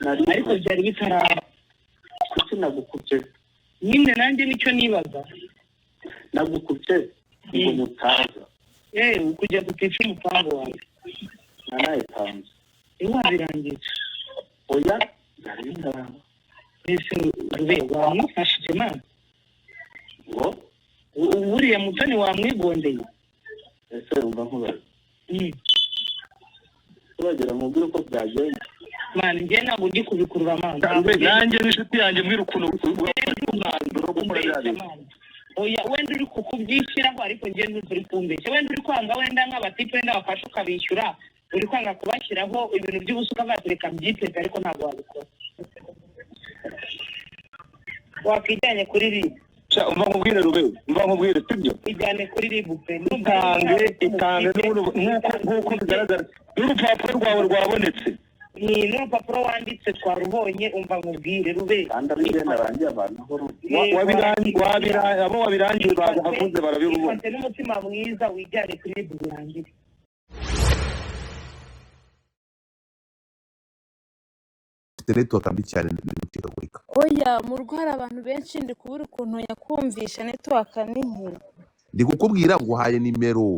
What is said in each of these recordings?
Nari Ariko byari bitaraba. Kuki nagukubye? Nyine nanjye nicyo nibaza. Nagukubye ngo mutaza. Kujya gutica umupango wawe. Nanayipanze. Wabirangije? Oya, byari bitaraba. Ese rube wamufashije, mana? Ngo? Buriya Mutoni wamwigondeye? Ese wumva nkubaza, turagira mubwire uko byagenze? Mana, njye ntabwo ndi kubikurura, mana. Ntabwo Rube, nanjye n'inshuti yanjye mbwira ukuntu wafashe umwanzuro wo gukora bya bintu. Mana. Oya, wenda uri kubyishyiraho, ariko njye ndumva uri kumbeshya. Wenda uri kwanga, wenda nk'abatipe wenda bafashe ukabishyura, uri kwanga kubashyiraho ibintu by'ubusa, ukavuga ati reka mbyiteze, ariko ntabwo wabikora. Wakwijyanye kuri RIB. Sha, umva nkubwire, Rube, umva nkubwire, sibyo? Ijyane kuri RIB pe. Itange, itange nk'uko bigaragara n'urupapuro rwawe rwabonetse. Ni n'urupapuro wanditse twarubonye. Umva nkubwire, Rube. Kandi ari njye narangiye abantu aho ruri. Abo wabirangiye bahavuze barabibona. Ifate n'umutima mwiza, wijyane kuri RIB birangire. Ufite network mbi cyane, biri gucikagurika. Oya, mu rugo hari abantu benshi, ndi kubura ukuntu nyakumvisha. Network ni nke. Ndi kukubwira ngo uhaye nimero,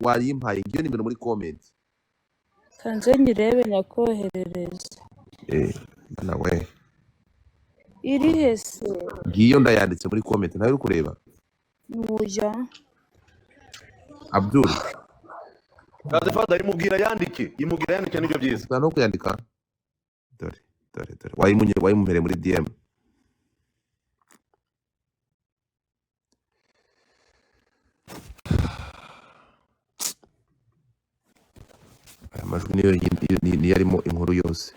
wayimpaye, ngiyo nimero muri comment. Kanze nyirebe nyakoherereze. Bana we. Iri he se? Ngiyo, ndayanditse muri comment, ntawe uri kureba. Oya. Abdul. Godfather, imubwira yandike, imubwira yandike, nibyo byiza. Ushobora no kuyandika. Dore, dore, dore wayimunye, wayimuhereye muri DM. Aya majwi niyo niyo arimo inkuru yose.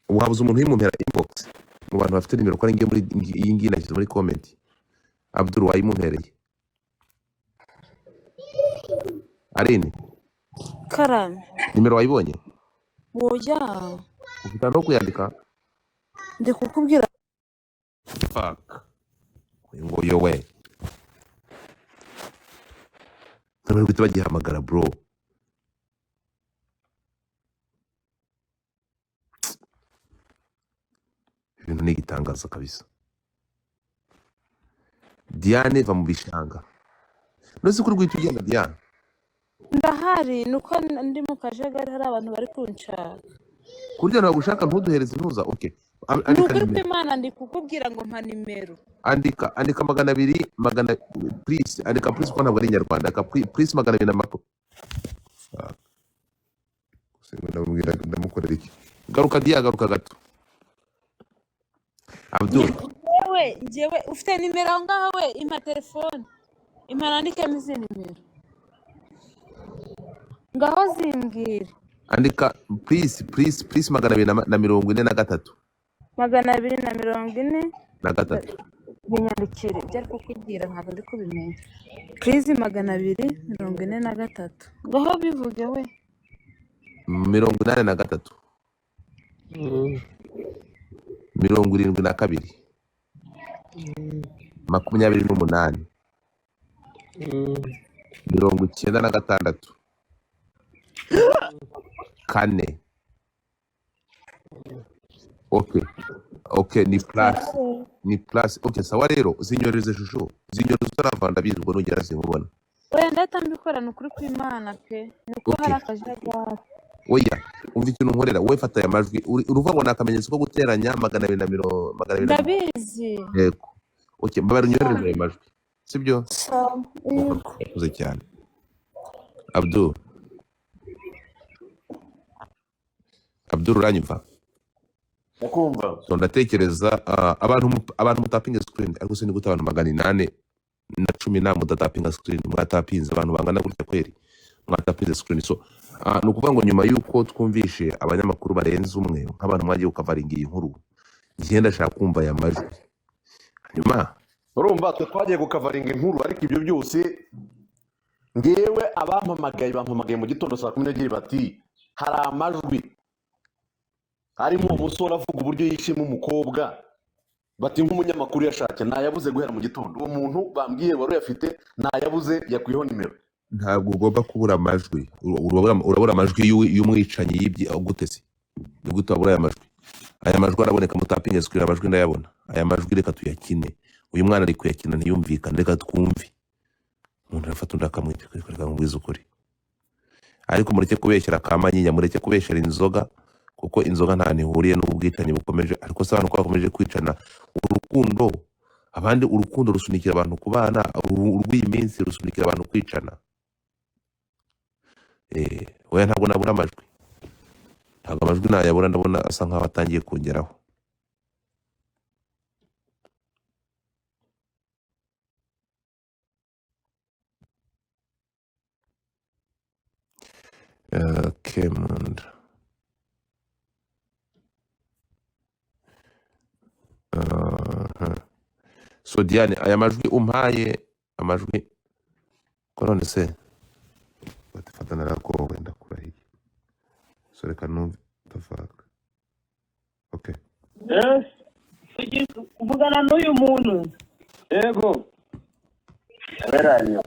Wabuze umuntu uyimumpera inbox mu bantu bafite nimero, ko ari ngiyo muri iyi ngiyi nashyize muri comment. Abdul, wayimumpereye? Aline. Karame. Nimero wayibonye? Oya. Ufite no kuyandika? Ndi kukubwira. Fuck, uyu nguyu we bari guhita bagihamagara, bro. Ibintu ni igitangaza kabisa. Diane, va mu bishanga none kuri guhita ugenda, Diane. Ndahari, ni uko ndi mu kajagari, hari abantu bari kunshaka. Kurya ntabwo ushaka ntuduhereze ntuza, okay. Ni Andika ukuri nimero. kw'Imana, ndi kukubwira ngo mpa nimero. Andika, andika 200 magana please, andika please, kuko ntabwo ari inyarwanda. Andika please 200 na mako. Fuck. Sinzi ndamubwira ndamukorera iki. Garuka Diya, garuka gato, Abdul. Njyewe, njyewe ufite nimero aho ngaho we, impa telefone, impa nandikemo izi nimero. Ngaho zimbwire. Andika please, please, please 243. 243. Na gatatu. Binyandikire, ibyo ari kukubwira ntabwo ndi kubimenya. Please 243, ngaho bivuge we. 83, 72, 28, 96, 4. Okay, ni plus, ni plus. Okay, sawa rero, zinyoreze shusho, zinyoreze utarava, ndabizi ubwo nugera sinkubona. Oya, ndahita mbikora, ni ukuri kw'Imana pe, ni uko hari akajagari. Oya, umva ikintu nkorera wowe, fata aya majwi. Uruvuga ngo ni akamenyetso ko guteranya 200 na mirongo 200 na Ndabizi. Yego, okay, mbabarira, unyoherereze ayo majwi, sibyo? Sawa, yego. Urakoze cyane, Abdul. Abdul, uranyumva? Ndakumva. So ndatekereza abantu mutapinga screen, ariko se ni gute abantu 810 na mudatapinga screen? Mwatapinze abantu bangana gutya kweri, mwatapinze screen. So ni ukuvuga ngo nyuma y'uko twumvishe abanyamakuru barenze umwe, nk'abantu mwagiye gukavaringa iyi nkuru, njye ndashaka kumva aya majwi hanyuma. Urumva, twe twagiye gukavaringa inkuru, ariko ibyo byose ngewe abampamagaye bampamagaye mu gitondo saa 12, bati hari amajwi harimo umusore avuga uburyo yishima umukobwa, bati nk'umunyamakuru yashatse ntayabuze guhera mu gitondo. Uwo muntu bambwiye wari uyafite ntayabuze, yakwiyeho nimero. Ntabwo ugomba kubura amajwi. Urabura amajwi y'umwicanyi yibye gute se? Ni gute wabura aya majwi? Aya majwi araboneka, mutapinge screen, amajwi ndayabona. Aya majwi reka tuyakine. Uyu mwana ari kuyakina ntiyumvikane, reka twumve. Umuntu arafata undi akamwica, reka nkubwize ukuri. Ariko mureke kubeshyera kamanyinya, mureke kubeshyera inzoga, kuko inzoga nta ihuriye n'ubwicanyi bukomeje. Ariko se abantu ko bakomeje kwicana, urukundo abandi, urukundo rusunikira abantu kubana, urw'iyi minsi rusunikira abantu kwicana. Oya, ntabwo nabura amajwi, ntabwo amajwi nayabura, ndabona asa nkaho atangiye kongeraho. Kemunda. So Diane, aya majwi umpaye, amajwi ko none se batifata naragowe, ndakurahiye. So reka numve the fuck. Okay. Ugiye kuvugana n'uyu muntu. Yego. Aberanye.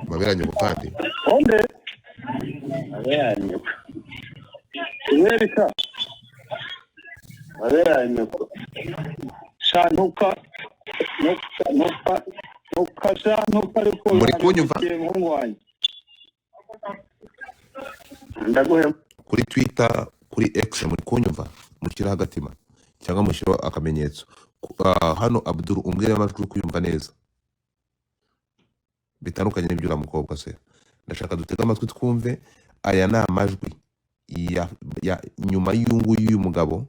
Maberanye kandi. Onde? Aberanye. Werika. Aberanye. Sha ntuka ntuka ntuka ntuka sha ntuka ariko Muri kunyumva? Muhungu wanjye. Ndaguhe Kuri Twitter, kuri X muri kunyumva, mushyiraho agatima cyangwa mushyiraho akamenyetso. Hano Abdul umbwire amajwi uri kuyumva neza. Bitandukanye n'ibyo uriya mukobwa se. Ndashaka dutege amatwi twumve, aya ni amajwi ya nyuma y'uyu y'uyu mugabo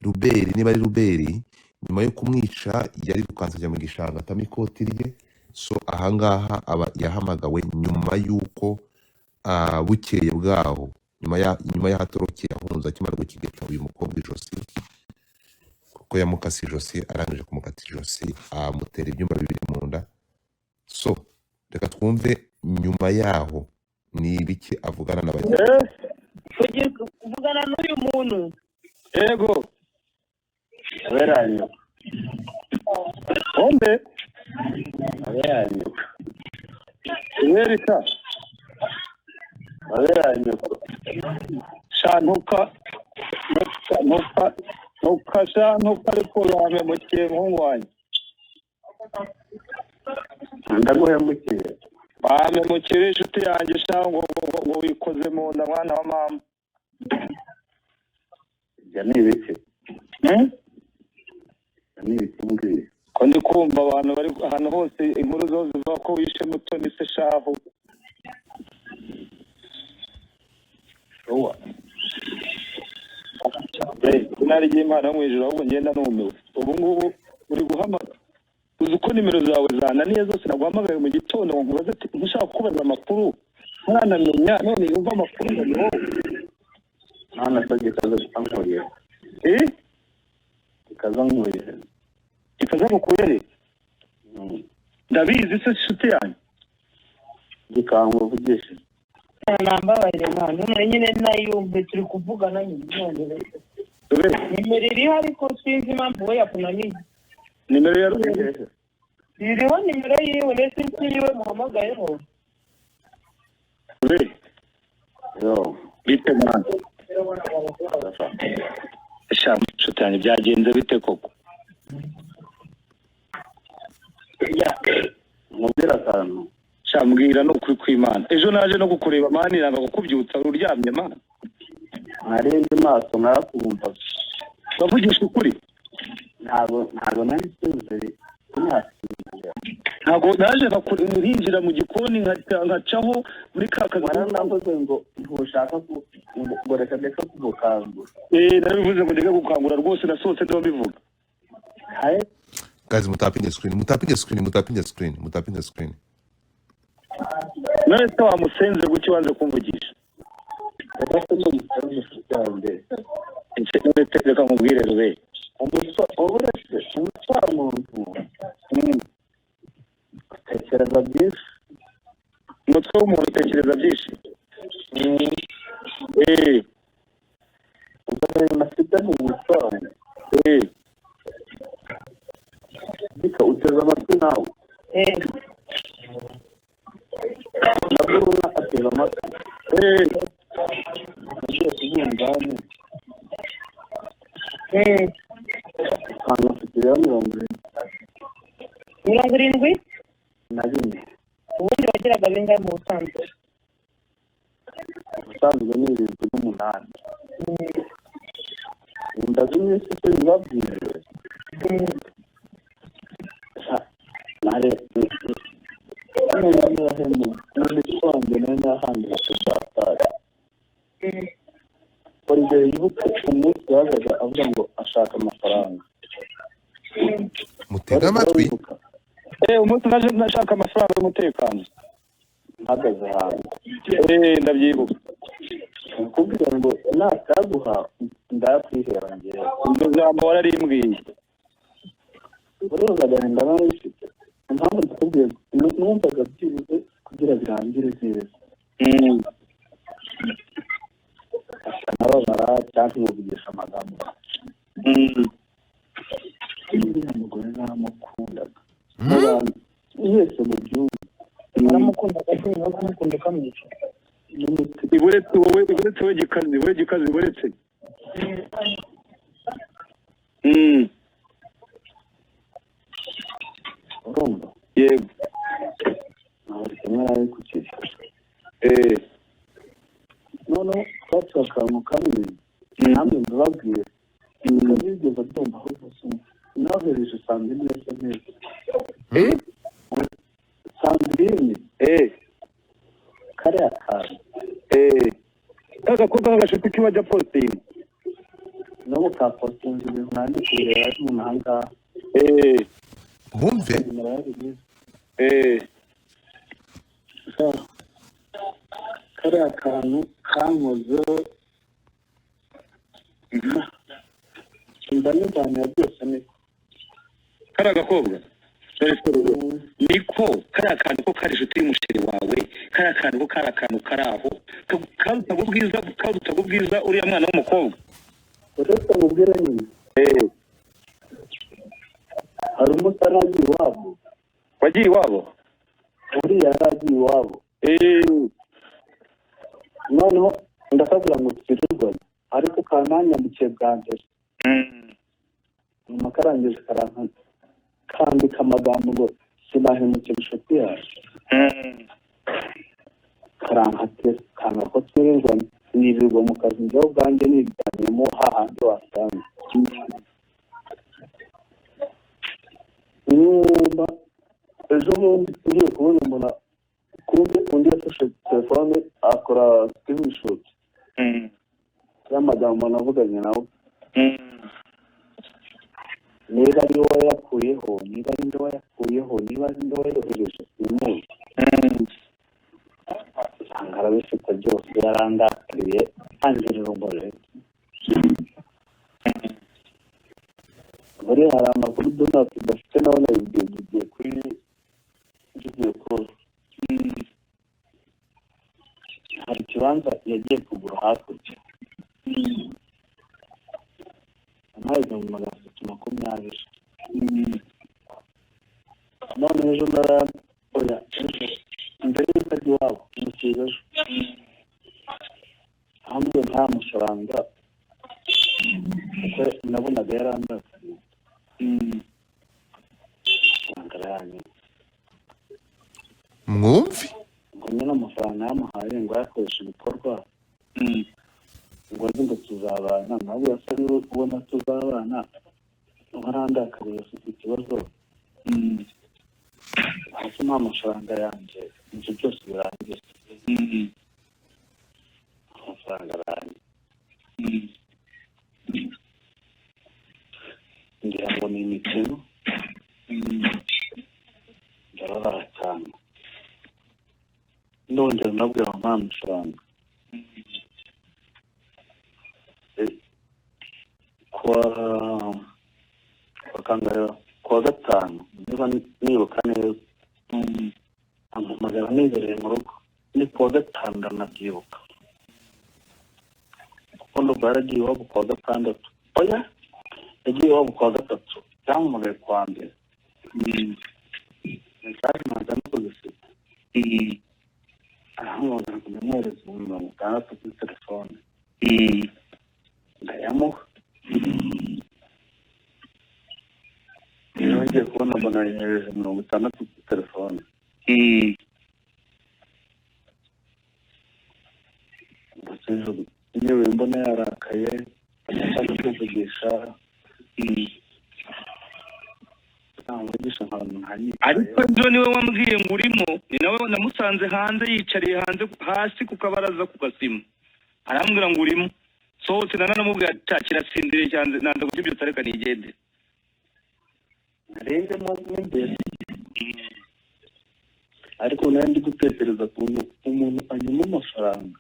Ruberi, niba ari Ruberi, nyuma yo kumwica yarirukanse ajya mu gishanga atama ikoti rye. So ahangaha aba yahamagawe nyuma y'uko bukeye bwaho, nyuma y'ahatorokeye ahunze akimara gukigita uyu mukobwa ijosi, kuko yamukase ijosi, arangije kumukata ijosi amutera ibyuma bibiri mu nda. So reka twumve nyuma yaho ni ibiki avugana na bagenzi. Ugiye kuvugana n'uyu muntu. Yego. Aberanye. Onde? Aberanye. Werika. Aberanye. Sha ntuka ntuka ntuka ntuka sha ntuka ariko yamemukiye muhungu wanjye. Ndaguhemukiye. Bamemukiye inshuti yanjye sha ngo ngo wikoze mu nda mwana wa mama. Ibyo ni ibiki? Ibyo ni ibiki mbwiye? Ko ndi kumva abantu bari ahantu hose inkuru zose zivuga ko wishe Mutoni se shahu. Shuwa. Izina ry'Imana yo mu ijuru, ahubwo ngenda numiwe. Ubu ngubu uri guhamagara. Uzi ko nimero zawe zananiye zose, naguhamagaye mu gitondo ngo nkubaze ati ntushaka kubaza amakuru ntaranamenya, none yumva amakuru ngo ni wowe. None se gikaza nkuriye. Gikaza nkuriye. Gikaza gukuye? Ndabizi se inshuti yanjye. Gikanguvugisha. Nambabarire mwana, none nyine nayumve turi kuvugana nyine none. Nimero iriho ariko sinzi impamvu we yakunaniye. Nimero ya Ruberi iriho, nimero yiwe ndetse yiwe muhamagayeho. Ruberi. Yo. Bite mwana. Sha inshuti yanjye byagenze bite koko? Mubwira akantu. Sha mbwira no kuri kw'Imana. Ejo naje no kukureba mani nanga kukubyutsa uryamye mani. Nari ndi maso narakumva. Bavugisha ukuri. Ntabwo nari nsinziriye. Ntabwo naje nkinjira mu gikoni nkacaho muri ka kazi. Waranavuze ngo ntushaka ngo reka ndeke kugukangura. Narabivuze ngo ndeke gukangura rwose, nasohotse ndimo mbivuga. Guys, mutapinge screen, mutapinge screen, mutapinge screen, mutapinge screen. None se wamusenze guki wanze kumvugisha? Reka nkubwire Ruberi. Umucamuntu utekereza byinshi. Umutwe w'umuntu utekereza byinshi. Ubwo afite mu mutwe wawe. Reka uteze amatwi nawe. Ndabona ateze amatwi. Nagiye ku munzani. Usanga mfite ibiro 74. 74? Na bine. Ubundi wagiraga bingahe mu busanzwe? Ubusanzwe ni 78. Inda z'iminsi se bibabwiye? Nare hano narahemu n'umutwe wanjye nari nahangayitse bwatari. Olivier yibuke umunsi yazaga avuga ngo ashaka amafaranga. Mutege amatwi. Uribuka? Umunsi naje nashaka amafaranga y'umutekano. Mpagaze hanze. Ndabyibuka. Nakubwira ngo nataguha ndayakwihera njyewe. Iryo jambo wararimbwiye. Uruzi agahinda nari mfite, impamvu ndakubwiye, numvaga byibuze kugira birangire neza, akanababara cyangwa nkamuvugisha amagambo. Uriya mugore naramukundaga. Mu bantu mwese mu byumba. Waramukundaga se nyuma yo kumukunda ukamwica? N'umutima. Iburetse wowe, iburetse we gikazi, we gikazi, iburetse. Urumva? Yego. Ntabwo kimwe nari kukiri. Noneho twaciye akantu kamwe namwe mbababwire ntibigeze abyumva, ahubwo sinahereje Sandrine SMS. Eh? Sandrine. Kariya kantu. Ka gakobwa k'agashuti k'iwajya postinga. Nabo kapostinze ibintu nandi kubireba ari mu ahangaha. Bumve. Nimero yari kariya kantu kankozeho inda n'injyana ya byose niko. Kariya gakobwa niko kariya kantu ko kari inshuti y'umusheri wawe, kariya kantu ko kari akantu kari aho karutaga ubwiza, karutaga ubwiza uriya mwana w'umukobwa. Uretse mubwire nyine. Hari umunsi yari agiye iwabo. Wagiye iwabo? Uriya yari agiye iwabo. Noneho ndakabwira ngo twirirwane, ariko kananyandikiye bwa mbere. Nyuma karangije kandika amagambo ngo sinahemukira inshuti yawe. Karankatira kanga ko twirirwane, nirirwa mu kazi njyewe ubwanjye niryamyemo hahandi wasanga. Nimba ejo bundi ngiye kubona mbona kumbe undi yafashe telefone akora screenshot y'amagambo navuganye nawe. Niba ari wowe wayakuyeho, niba ari nde wayakuyeho, niba ari nde wayohereje, simuzi. Usanga arabifite byose, yarandakariye angirira umuriro. Buriya hari amakuru Donald tudafite, nawe nabibwiye tugiye kuri video call. Hari ikibanza yagiye kugura hakurya, yampaye 320,000. None ejo nara, oya, ejo mbere y'uko ajya iwabo umusiga ejo ahambwe nta mafaranga, kuko nabonaga yarandakariye. Amafaranga arayanyuma. Mwumve. Ngo nyine amafaranga yamuhaye ngo ayakoreshe ibikorwa, ngo aze ngo tuzabana nawe, yasa niwe ubona tuzabana, warandakariye ufite ikibazo hasi nta mafaranga yanjye, ibyo byose birangiye amafaranga arangiye. Ngira ngo ni imikino, ndababara cyane, ndongera ndabwira ngo nta mafaranga. Kuwa kangahe, kuwa gatanu niba nibuka neza, ampamagara nibereye mu rugo, ni kuwa gatanu ndanabyibuka, kuko ndumva yaragiye iwabo kuwa gatandatu, oya, yagiye iwabo kuwa gatatu, yampamagaye kuwa mbere. Message ntaza no kuzifite. Arahamagara ngo ndamwohereze 60,000 kuri telefone, ndayamuha. Nongeye kubona mbona yohereje 60 kuri telefone. Ndetse yewe mbona yarakaye, adashaka kumvugisha. Ntamvugisha nkabantu Ariko nkanyicaye. Ejo niwe wambwiye ngo urimo, ni nawe namusanze hanze yicariye hanze hasi ku kabaraza ku gasima, arambwira ngo urimo. Sohotse nanamubwira ati kirasinziriye cyane, nanze kukibyutsa, reka nigendere. Narengemo mo imbere, ariko nari ndi gutekereza ukuntu umuntu anyuma amafaranga.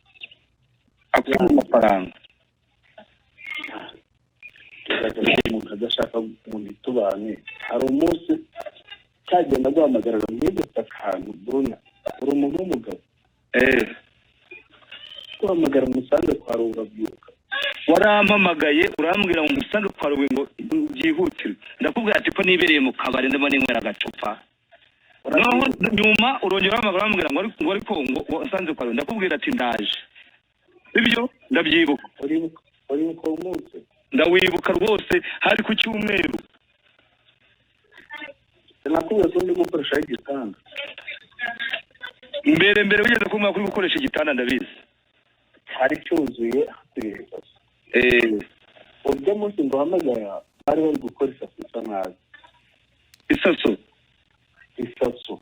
Akura amafaranga. Bigaragara ko umuntu adashaka umuntu itubane. Hari umunsi cyagenda guhamagarira mwibutse akantu, Bruna, uri umuntu w'umugabo. Guhamagara umusange kwa Rubabyiruka. Warampamagaye urambwira ngo ngusange kwa Rubingo ngo byihutirwe, ndakubwira ati ko nibereye mu kabari ndimo ninywera agacupa. Noneho Urabyibuka? Nyuma urongera uramagara urambwira ngo ariko ngo wasanze kwa Rubingo, ndakubwira ati ndaje. Ibyo ndabyibuka. Uribuka uwo munsi? Ndawibuka rwose, hari ku cyumweru. Sinakubwiye ko ndimo gukoreshaho igitanda? Mbere wigeze kumbwira ko uri gukoresha igitanda, ndabizi. Cyari cyuzuye hasigaye gusa. Urya munsi nguhamagara bari bari gukora isaso isa nabi. Isaso? Isaso.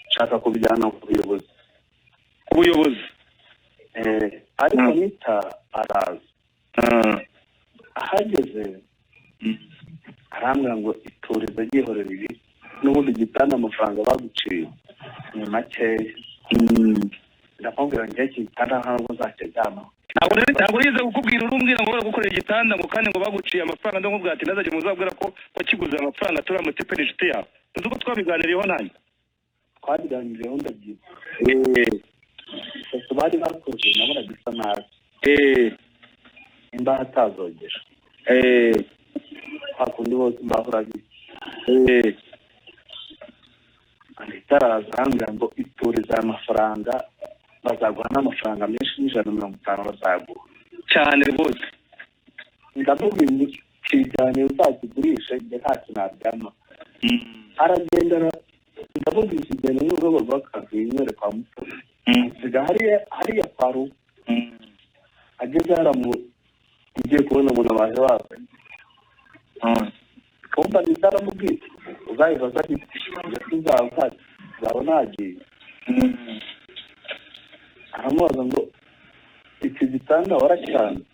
Nshaka kubijyana ku buyobozi. Ku buyobozi. Ariko Anita araza. Ahageze arambwira ngo iturize, ryihorera ibi, n'ubundi igitanda amafaranga baguciye ni makeya. Ndamubwira ngo iki gitanda ntabwo nzakiryamaho. Ntabwo nigeze kukubwira urumbwira ngo baragukorera igitanda ngo kandi ngo baguciye amafaranga, ndamubwira ati ntazajye muzabwira ko wakiguze amafaranga, turiya mutipe ni inshuti yawe, uzi ko twabiganiriyeho nanjye. Twabiganiriyeho, ndabyibuka. Isaso bari bakoze nabonaga isa nabi. Imbaho atazogeje. Kwa kundi bose imbaho urabizi. Anita araza arambwira ngo iturize aya mafaranga, bazaguha n'amafaranga menshi, n'150 bazaguha. Cyane rwose. Ndamubwira ngo kijyane uzakigurishe, njye ntacyo naryama. Aragenda ndamubwira ikigenda n'urwego rw'akazi yinywere kwa Mutoni. Asiga hariya kwa Rugo. Ageze haramu ugiye kubona umuntu baje bazanye. Kumva Anita aramubwira uzayibaza ati ndetse uzaba nagiye. Aramubaza ngo iki gitanda waracyanze?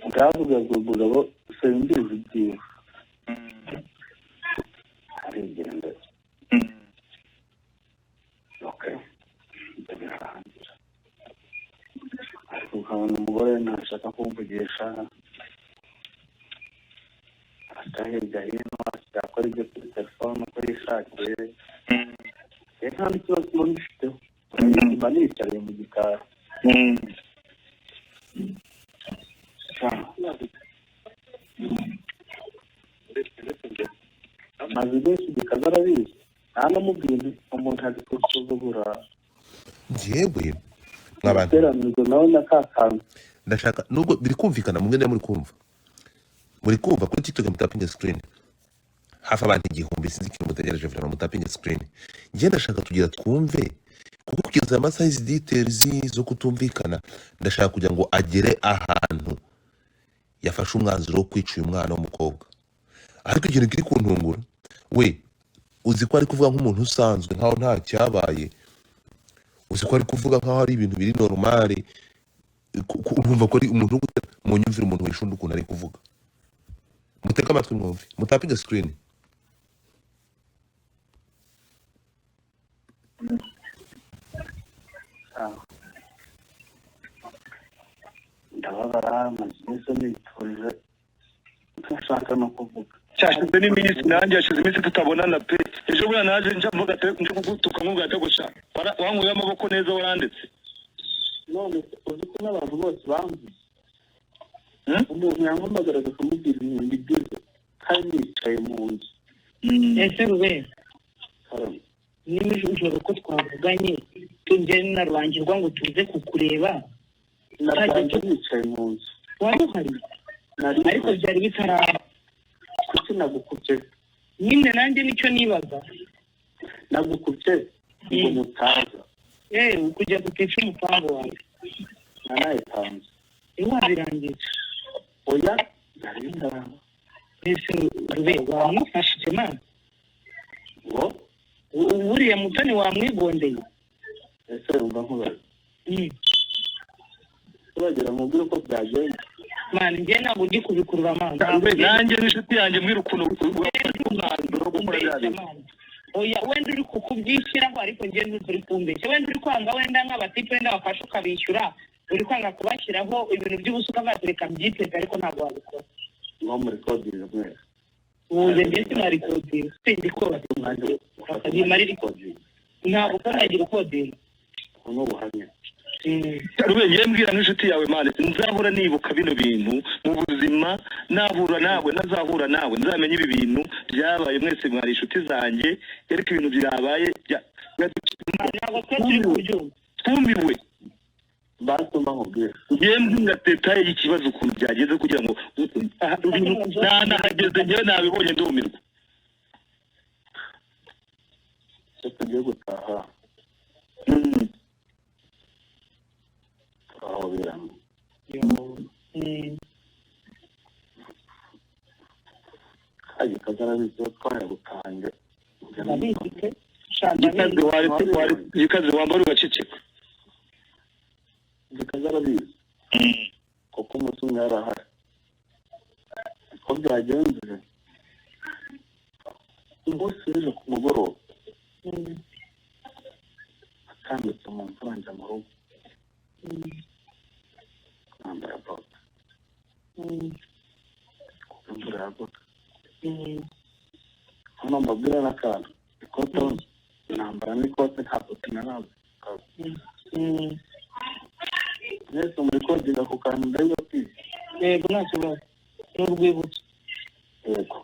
Ngavuga ngo umugabo simbizi ibyiwe, arigendera. Okay, ibyo birarangira, ariko nkabona umugore ntashaka kumvugisha, aca hirya hino, akora ibyo kuri telefone uko yishakiye. Nta n'ikibazo mba mbifiteho, mba nicariye mu gikari. Maze iminsi gikaza arabizi, ntanamubwiye nti umuntu ari gusuzugura. Njyewe mw'abantu Iteranirwa nawe na ka kantu. Ndashaka nubwo biri kumvikana mumwe niba muri kumva, muri kumva kuri TikTok mutapinge screen, hafi abantu 1000, sinzi ikintu mutegereje, vraiment mutapinge screen. Njye ndashaka tugira twumve, kuko kugeza amasaha izi details zo kutumvikana, ndashaka kugira ngo agere ahantu yafashe umwanzuro wo kwica uyu mwana w'umukobwa. Ariko ikintu kiri kuntungura, we uzi ko ari kuvuga nk'umuntu usanzwe nkaho nta cyabaye, uzi ko ari kuvuga nkaho ari ibintu biri normale, urumva ko ari umuntu uri gutera mu nyumvire, umuntu wishunda ukuntu ari kuvuga. Mutege amatwi mwumve, mutapinge screen. Ndababara, maze iminsi niturije, ntashaka no kuvuga. Cyashize n'iminsi, nanjye hashize iminsi tutabonana pe. Ejo buriya naje nja mvuga ati nje kugutuka, nkubwira ati gusa wankuyeho amaboko neza, waranditse. None se uzi ko n'abantu bose bambuye? Umuntu yampamagaraga akamubwira ibintu byiza kandi nicaye mu nzu. Ese Rube, Karame. Nijoro ko twavuganye tujye na Rurangirwa ngo tuze kukureba, Nasanze nicaye mu nzu. Wari uhari? Nari Ariko byari bitaraba. Kuki nagukubye? Nyine nanjye nicyo nibaza. Nagukubye ngo mutaza. Kujya gutica umupango wawe. Nanayitanze. Ntiwabirangije? Oya, byari bitaraba. Mbese rube wamufashije mana? Ngo? Buriya Mutoni wamwigondeye? Ese wumva nkubaza, uragira mubwire uko byagenze? Mani, njye ntabwo ndi kubikurura, mani. Rube, nanjye n'inshuti yanjye mbwira ukuntu wafashe umwanzuro wo gukora bya bintu. Oya, wenda uri kubyishyiraho, ariko njye ndumva uri kumbeshya. Wenda uri kwanga wenda nk'abatipe wenda bafashe ukabishyura, uri kwanga kubashyiraho ibintu by'ubusa, ukavuga ati reka mbyiteze, ariko ntabwo wabikora. Nko muri kodingi mwese. Ubu njye sinarikodinga, sindi Ufate umwanya, ufate Bimarira umwanya iki? ukodinga. Ntabwo ko nagira ukodinga. Ubu ni ubuhamya. Rube, njye mbwira nk'inshuti yawe mani, nzahora nibuka bino bintu mu buzima. Nahura nawe, ntazahura nawe, nzamenye ibi bintu byabaye. Mwese mwari inshuti zanjye, ariko ibintu byabaye Ntabwo twe turi kubyumva. Twumiwe. Basoma nkubwire. Njye mbwira détail y'ikibazo ukuntu byagenze, kugira ngo aha, ibintu ntanahageze, njyewe nabibonye ndumirwa. Icyo tugiye gutaha, turahoberana. Kaje kazarabizi ko twajya gutaha njye. Ndabizi pe sha. Gikaze. Ndabizi. Gikaze, wambara ugaceceka. Gikaze arabizi kuko umunsi umwe yari ahari uko byagenze. Umunsi w'ejo ku mugoroba, atambitse mu mvura njya mu rugo, nambara bote kuko imvura yagwaga. Hano mbabwira n'akantu, ikote nambara n'ikote, nta bote narambaye. Mwese muri kodinga ku kantu, ndabibabwiye. Yego, nta kibazo, ni urwibutso. Yego.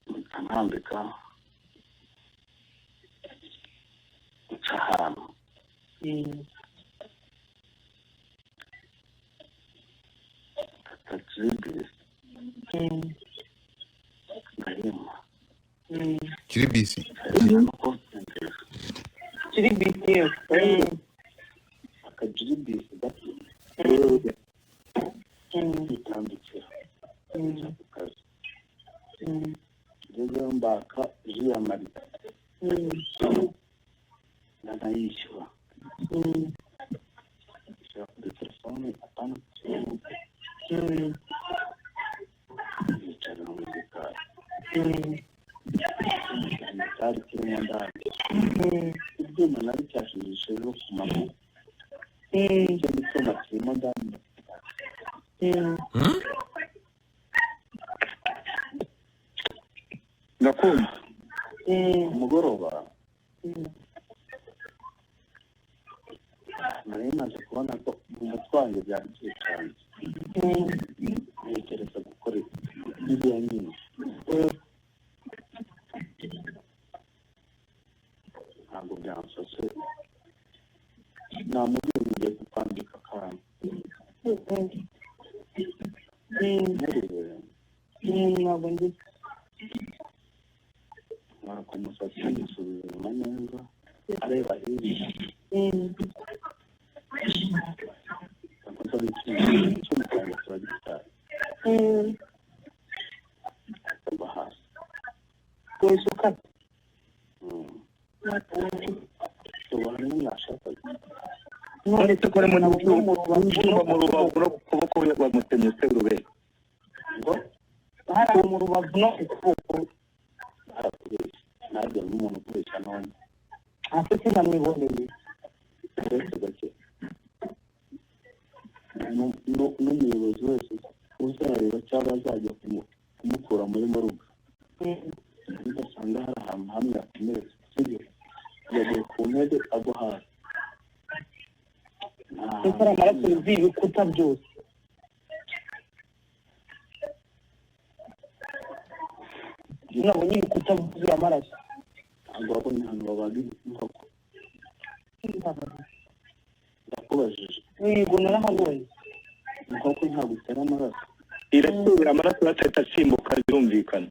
Mpita ntambika nca ahantu, mfata jiribisi, ndayinywa. Kiri bisi. No konsentere. Kiri bisi, yewe. Akajiribisi gato, nitambikira njya ku kazi. Ngezeyo mbaka jus ya marita, ndanayishyura, ishyura kuri telefone, apana ku kintu. Yicara mu gikari, cyari kirimo ndani ibyuma nari cyashijishe ejo ku manywa. Ikindi cyuma kirimo ndani. Ndakumva. Ku mugoroba nari maze kubona ko mu mutwe wanjye byari byicanze, ntekereza gukora biriya nyine. Ntabwo byamfashe, namubwiye ngiye kukwambika akantu ntereye. Ntabwo ndi Nkora ku musatsi, musubiza inyuma neza areba hirya. Ndamubaza icyuma cyanjye kiba gityaye, agwa hasi. Wese ukata. Ubu harimo mwashakaga. None se ko harimo n'icyuma mu rubavu no ku kuboko, bamutemye se Rube? Ngo? Hari mu rubavu no ku kuboko. Arakubeshya, ntabwo n'umuntu ukubeshya none. Hasi sinamwiboneye. Uretse gake, n'umuyobozi wese uzareba cyangwa azajya kumukura muri morgue, ugasanga hari ahantu hamwe yakomeretse, sibyo? Yaguye ku ntebe agwa hasi. Nta Kuko ari amaraso yuzuye ibikuta byose. Nabonye ibikuta byuzuye amaraso. Ntabwo wabonye ahantu babaga inkoko? Ndakubajije. Yego, narahabonye. Inkoko ntabwo itera amaraso. Iratera amaraso, atahita asimbuka, birumvikana.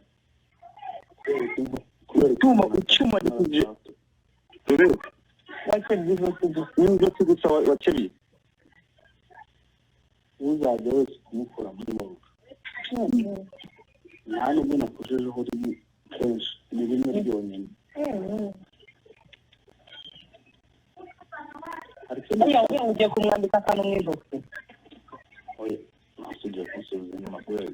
Kubera Icyuma ukuntu icyuma gikubye amaraso. Rube Wakebye ijosi gusa. n'inzosi gusa wakebye. Uzajya wese kumukura muri wowe, nta nubwo nakujejeho rimwe, kenshi ni rimwe ryonyine. Hari ikindi? Buriya we ugiye kumwambika akantu mu ijosi. Oya, ntasugiye kunsubiza inyuma kubera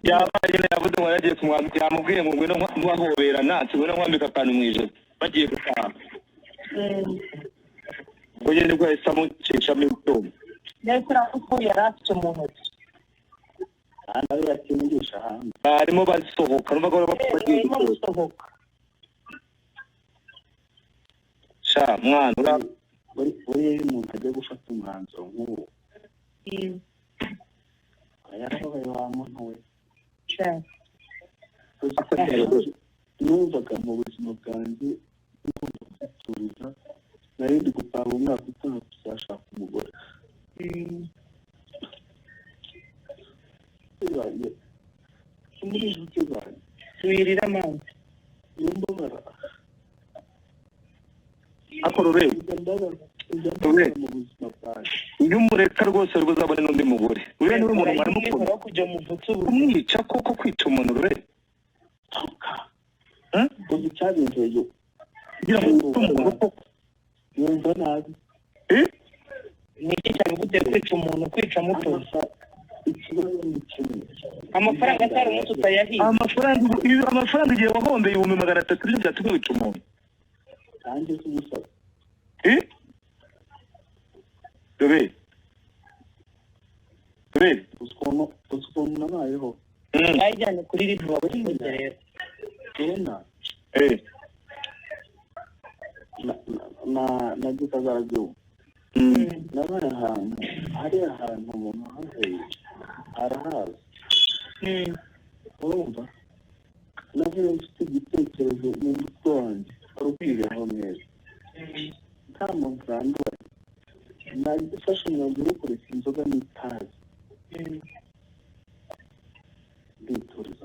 Yabaye nyine, yavuze ngo yagiye kumwambika, yamubwiye ngo ngwino nkahoberana, ati ngwino nkwambika akantu mu ijosi, bagiye gutaha. Ubwo nyine nibwo yahise amucishamo icyuma. Yahise ko yari afite mu ntoki. Kandi abe yakingisha hanze. Barimo basohoka, numvaga bari bagiye Barimo gusohoka. gusohoka. Sha mwana ura Buriya iyo umuntu ajya gufata umwanzuro nk'uwo aba yarababaye wa muntu we. Numvaga mu buzima bwanjye ngomba kwituriza, nari ndi gupanga umwaka utaha kuzashaka umugore. Zanjye, muri inshuti zanjye. Wirira amazi. Iyo mbabara Ariko Rube, njya mbabara, njya mbabara mu buzima bwanjye. Iyo umureka rwose rwo uzabone n'undi mugore, uriya niwe muntu mwari mukunda. Aho kujya mu vutse ubu. Kumwica koko, kwica umuntu, Rube? Uzi icyabinteye? Kugira ngo wice umuntu koko? Yumva nabi. Eh? Ni iki cyabiguteye kwica umuntu, kwica muto? Ikibazo ni kimwe. Amafaranga atari umunsi utayahiye. Amafaranga, amafaranga igihe wahombeye 300,000 nibyo byatumye wica umuntu? Nanjye si umusaba. Eh? Rube, Rube. Uzi ukuntu nabayeho. Bayijyane kuri RIB bagufunge rero. Tena. Eh. Na gikazaragihugu. Nabaye ahantu, hari ahantu umuntu haheye arahazi. Urumva, navuye mfite igitekerezo mu mutwe wanjye, wari ukwiberaho neza, nta muntu urandura. Nafashe umwanzuro wo kureka inzoga n'itabi, ndituriza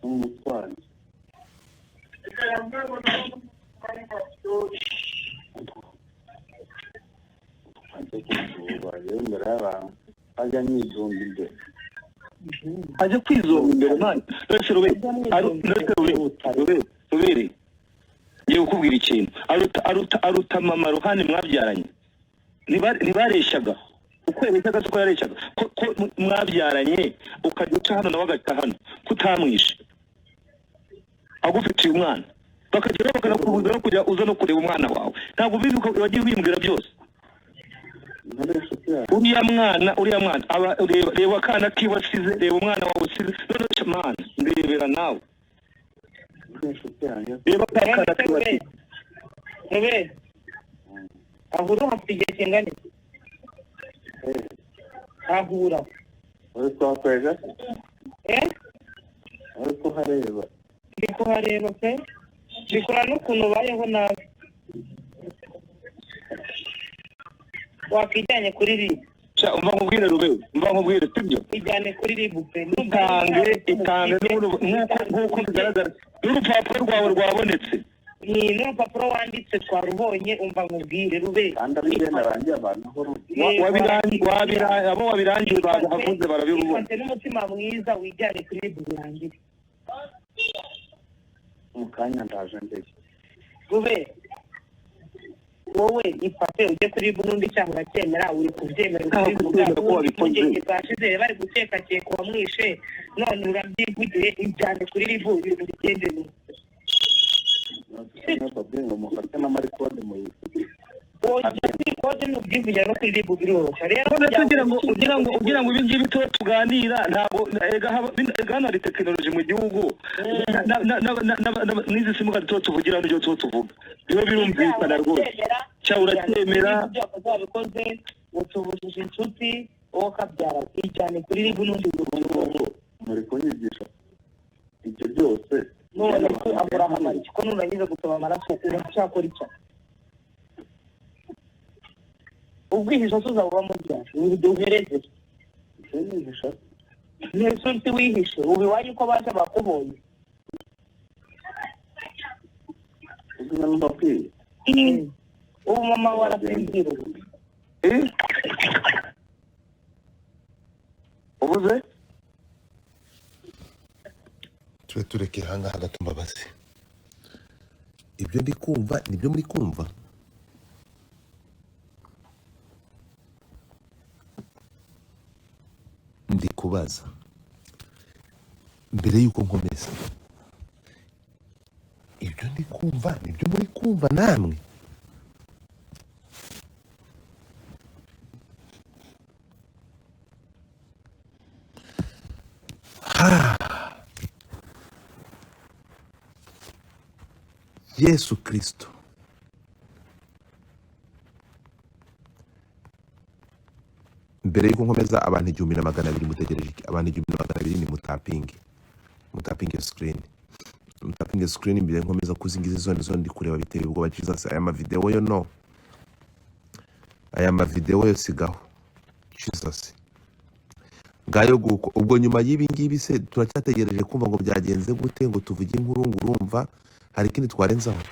mu mutwe wanjye. Ajya kunsura rero imbere y'abantu, ajya anyidunda imbere. Ajya kwizonga imbere mani. None Rube, none Rube, Rube, Rubere, ngiye kukubwira ikintu. Aruta mama Ruhani mwabyaranye. Ntibareshyaga? Uko yareshyaga siko yareshyaga? Ko mwabyaranye, ukajya uca hano nawe agaca hano, kutamwishe agufitiye umwana, bakagera bakanakubuza no kujya uza no kureba umwana wawe, ntabwo ubizi uko wagiye wimbwira byose. Ntare inshuti yawe. Uriya mwana aba, reba, reba akana kiwe asize, reba umwana wawe usize. None mana, ndebera nawe. Ntare inshuti yanjye. Reba ka kana kiwe asize. Rube, ahura hafite igihe kingana iki? Ahura. Uri kuhakwega? Eh. Uri kuhareba? Ndi kuhareba pe, bikora n'ukuntu ubayeho nabi, wakijyanye kuri RIB. Sha, umva nkubwire Rube, umva nkubwire, sibyo? Ijyane kuri RIB pe. Itange nk'uko bigaragara n'urupapuro rwawe rwabonetse. Ni n'urupapuro wanditse twarubonye. Umva nkubwire Rube. Kandi ari njye narangiye abantu aho ruri. Abo wabirangiye bahavuze barabibona. Ifate n'umutima mwiza, wijyane kuri RIB birangire. Mu kanya ndaje ndetse. Rube, wowe ifate ujye kuri RIB, n'undi cyaha uracyemera, uri kubyemera, uri Ntaho kubivuga. kubyemera ko wabikoze. Impungenge zashize bari gukekakeka uwamwishe, none urabyivugiye. Ijyane kuri RIB, ibintu bigende neza. Nababwiye ngo mufate n'amarikode muyifite. Ujya kuri kode n'ubyivugira no kuri RIB biroroshye rero. None se ugira ngo ibi ngibi tuba tuganira, ntabwo erega hano hari tekinoloji mu gihugu n'izi simukadi tuba tuvugira n'ibyo tuba tuvuga biba birumvikana rwose. Cya uracyemera. Ibyo wakoze wabikoze, utubujije inshuti wowe ukabyara. Ijyane kuri RIB n'undi. Ubu muri kunyigisha ibyo byose. None se aburahamara iki, ko nurangiza gusaba amaraso uracyakora icyo? Ubwihisho se uzaba murya uhereze? Nihisha. Mbese uti wihishe ubu iwanyu ko baje bakubonye? Ubwo mbabwiye. Ubu mama we arasinzira ubu. Eh? Ubuze? Tube turekera ahangaha gato, mbabazi. Ibyo ndi kumva nibyo muri kumva? Ndi kubaza mbere y'uko nkomeza, ibyo ndi kumva nibyo muri kumva namwe? Yesu Kirisito. Mbere y'uko nkomeza, abantu 1200 mutegereje iki? Abantu 1200 ni mutapinge, mutapinge screen, mutapinge screen mbere nkomeza kuzingiza izo nizo ndi kureba biteye ubwoba. Jesus, aya mavideo yo, no, aya mavideo yo sigaho. Jesus, ngayo guko. Ubwo nyuma y'ibi ngibi se turacyategereje kumva ngo byagenze gute, ngo tuvuge inkuru, ngo urumva hari ikindi twarenzaho?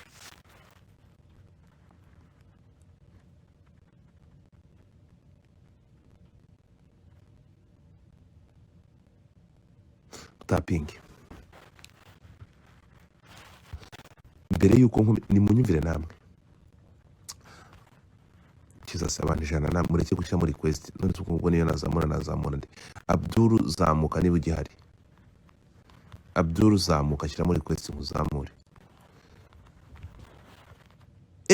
Mutapinge mbere y'uko nimunyumvire namwe. Jesus, abantu 100 na mureke gushyira muri request. None se ubwo niyo nazamura, nazamura ndi Abdul? Zamuka niba ugihari. Abdul, zamuka, shyira muri request nkuzamure.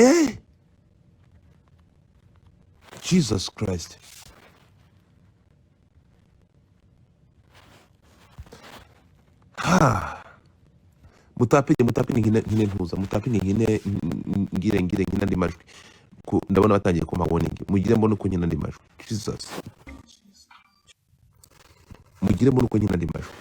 Eh, Jesus Christ. Ha, mutapinge, mutapinge, nkine nkine ntuza mutapinge nkine ngire ngire nkine andi majwi. Ndabona batangiye kumpa warning. Mugire mbone uko nkina andi majwi. Jesus, mugire mbone uko nkina andi majwi.